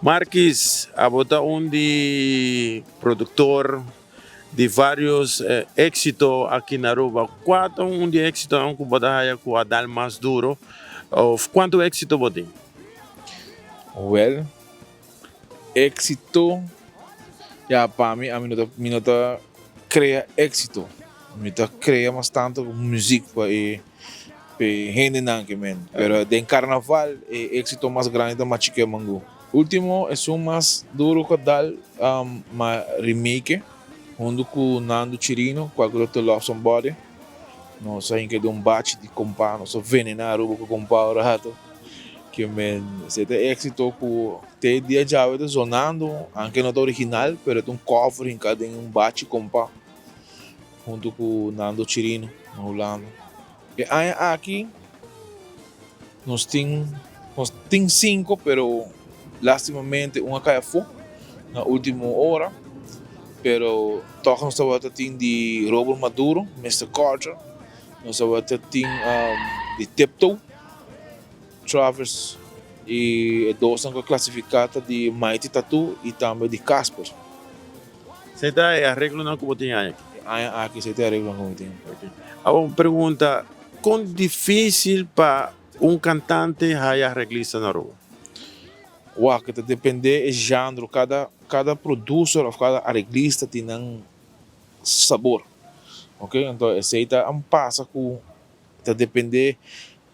Marquis, abo ta un di productor di varios exito aki na Aruba. Cua ta un di e exitonan cu bo ta haya cu a dal mas duro of cuanto exito bo tin? Well, Éxito, ya pa mi ami no ta mi no ta crea éxito, mi ta crea mas tanto muziek pa e pa e hendenan ke men, pero den carnaval e éxito mas grandi ta Machique Mangu. Ultimo esun mas duro ku a dal ma remake hunto ku Nando Chirino cual ku ta To Love Somebody, nos a hinka den un bachi di kompa, nos a venena Aruba ku kompa un rato. Ke men esei ta e éxito ku te dia djawe ta zonando, anke no ta original, pero ta un cover hinká den un bachi kompa huntu ku Nando Chirino na Hulanda. E aña aki nos tin nos tin sinku pero lastimamente un a kai afó na último ora, pero tòg nos tabata tin di Robert Maduro, Mister Culture, nos tabata tin di Tiptoe. Travers y e dosnan cu a clasifica ta di Mighty Tattoo y tambe di Casper. Esey ta e areglonan cu bo tin aña aki? E aña aki esey ta e areglonan cu mi tin. Awor un pregunta, con dificil pa un cantante haya areglista na Aruba? Wak, ta depende e genre, cada cada producer of cada areglista tin nan sabor, ok, anto esey ta pasa cu Ta depende,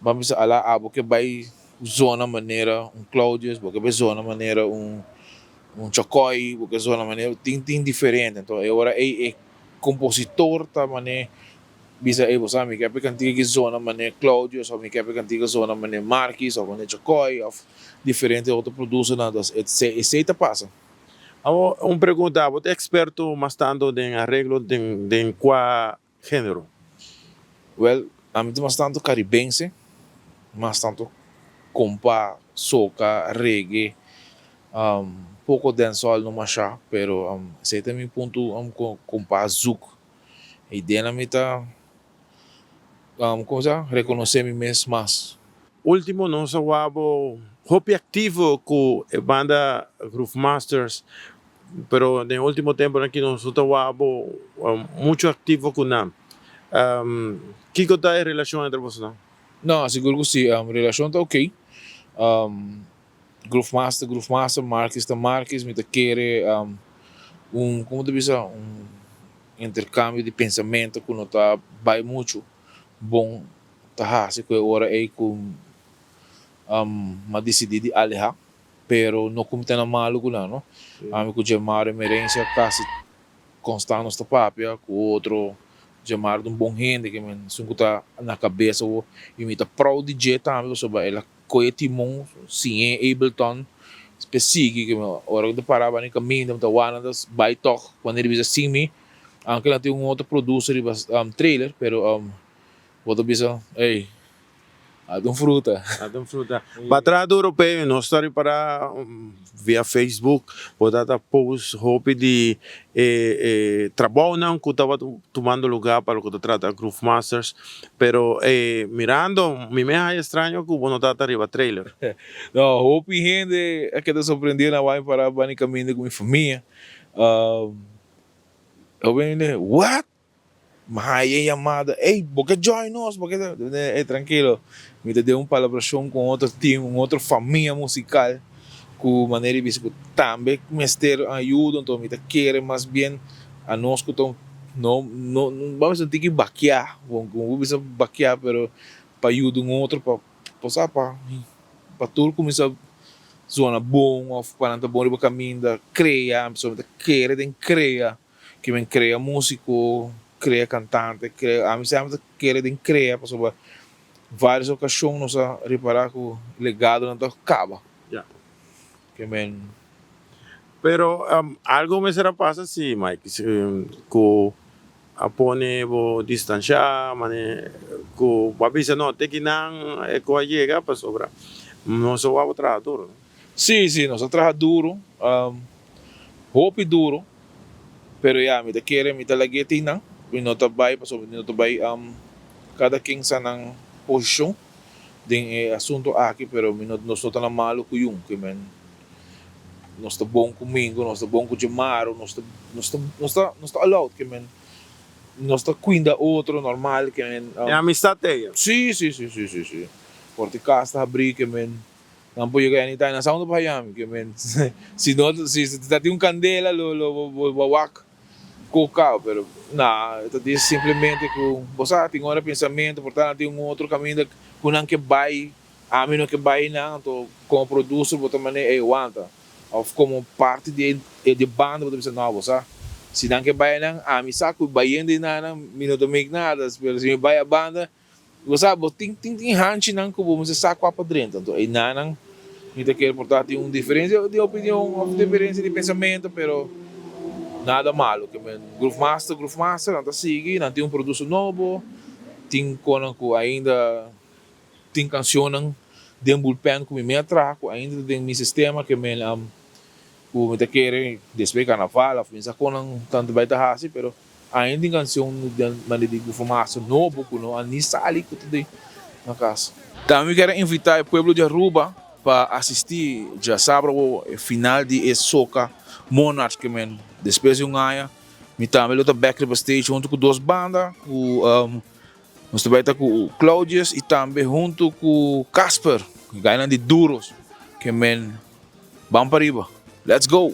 ban bisa ala abo ke bai zona manera un Claudius, bo ke bai zona manera un un Chocoy, bo ke zona manera, tin tin diferente. Enton e ora ei e compositor ta mane bisa ey bo sa mi ke pa e cantica ki zona mane Claudius of mi ke pa e cantica zona mane Marquis of mane Chocoy of diferente otro producernan. Entonces esey ta pasa. Awor un pregunta, abo ta experto mas tanto den areglo den den cua Género. Wel, ami ta mas tanto caribense, mas tanto compa, soca, reggae, poco dancehall no masha, pero esey ta mi punto compa zoek. Idea mi ta, como sa, reconoce mi mes mas. Ultimo nos a wak bo hopi activo cu e banda Groove Masters, pero den ultimo temponan aki nos no ta wak bo mucho activo cu nan. Kico ta e relacion entre bosonan? No, sigur cu si, relacion ta ok. Groove Master, Groove Master, Marquis ta Marquis, mi ta kere un, como ta bisa, un intercambio di pensamento cu no ta bay mucho bon. Ta hasi ku e ora ei ku m'a disidí di alehá, pero no ku mi ta na malu ku nan, no. Ami ku Djemar Emerencia kasi konstant nos ta papia ku otro. Djemar ta un bon hende ke men esun ku ta na kabes awor i mi ta proud di dje tambe pasobra el a kohe timon siñ'é Ableton p'e sigui ke men ora ku ta pará banda e kaminda mi ta wak nan ta bai tòg wanneer di bisa sin mi aunke nan tin un otro producer riba trailer pero Bo ta bisa, Ey, ata un fruta. Ata un fruta. Pa traha duro p'e, nos ta ripará via Facebook, bo ta ta post hopi di e e trabounan ku tabata tumando lugá pa loke ta trata Groove Masters. Pero mirando, mi me haya straño ku bo no ta ta riba trailer. No, hopi hende a keda sorprendí na wak mi pará bani kaminda ku mi famia. Hopi hende, What? Mi haya e yamada, ey, bo ke join nos, bo ke, ey, trankilo, mi ta den un palabrashon ku un otro team, un otro famia musikal ku manera di bisa ku tambe mester ayuda, anto mi ta kere mas bien anos ku ta no no bam bisa un tiki bakiá, bon ku bisa bakiá pero pa yuda un otro pa bo sa pa pa tur kuminsá zona bon òf pa nan ta bon riba kaminda krea, pasobra mi ta kere den krea. Ke men krea músiko, krea kantante, krea, ami semper ta kere den krea pasobra vários okashon nos a ripará ku legadonan ta kaba. Ya. Ke men. Pero algo mester a pasa si, Mike, ku a pone bo distanshá, mane ku bo a bisa no te kinan e ku a yega pasobra nos a wou traha duro. Sí, sí, nos a traha duro, hopi duro, pero ya, mi ta kere, mi ta lag'é tin nan, mi no ta bai pasobra mi no ta bai kada ken sa nan posishon. Den e asunto aki, pero mi no, nos no ta na malo ku yun, ke men nos ta bon ku Mingo, nos ta bon ku Djemaro, nos ta, nos ta, nos ta, nos ta all out, ke men nos ta kuinda otro normal, ke men. E amistad te ey? Si, si, si, si, si, si. Por di kas ta habrí, ke men nan por yega anytime, nan sa unda pa haña mi, ke men si no, si ta tin un kandela lo, lo bo, bo wak Coca, pero na, e ta di simplemente cu bo sa tin ora pensamiento, por ta nan tin un otro caminda cu nan ke bay, ami no ke bay nan, anto como producer bo ta mane ey wanta, of como parti di e di banda bo ta bisa no bo sa si nan ke bay nan, ami sa cu bayendo eynan mi no ta make nada, pero si mi bay a banda Bo sa, bo tin tin tin hanchinan ku bo mester sa kua pa drenta. Anto einanan mi ta kere por ta tin un diferensia di opinion òf diferensia di pensamentu, pero nada malo. Ke men Groove Master, Groove Master, nan ta sigui, nan tin un produso nobo, tin konan ku ainda tin kanshonnan den bulpen ku mi mi a traha ku ainda ta den mi sistema ke men ku mi ta kere despues karnaval òf mi sa konan tantu bai ta hasi, pero. Ainda tin cancion den mane di Gufumaso nobo cu no a ni sali cu ta den na cas. Tambe mi kier a invita e pueblo di Aruba pa asisti djasabra awo e final di e Soca Monarch ke men despues di un aña mi tambe lo ta bek riba stage hunto cu dos banda cu nos ta bay ta cu Claudius y tambe hunto cu Casper gainan di Duros ke men ban pariba let's go!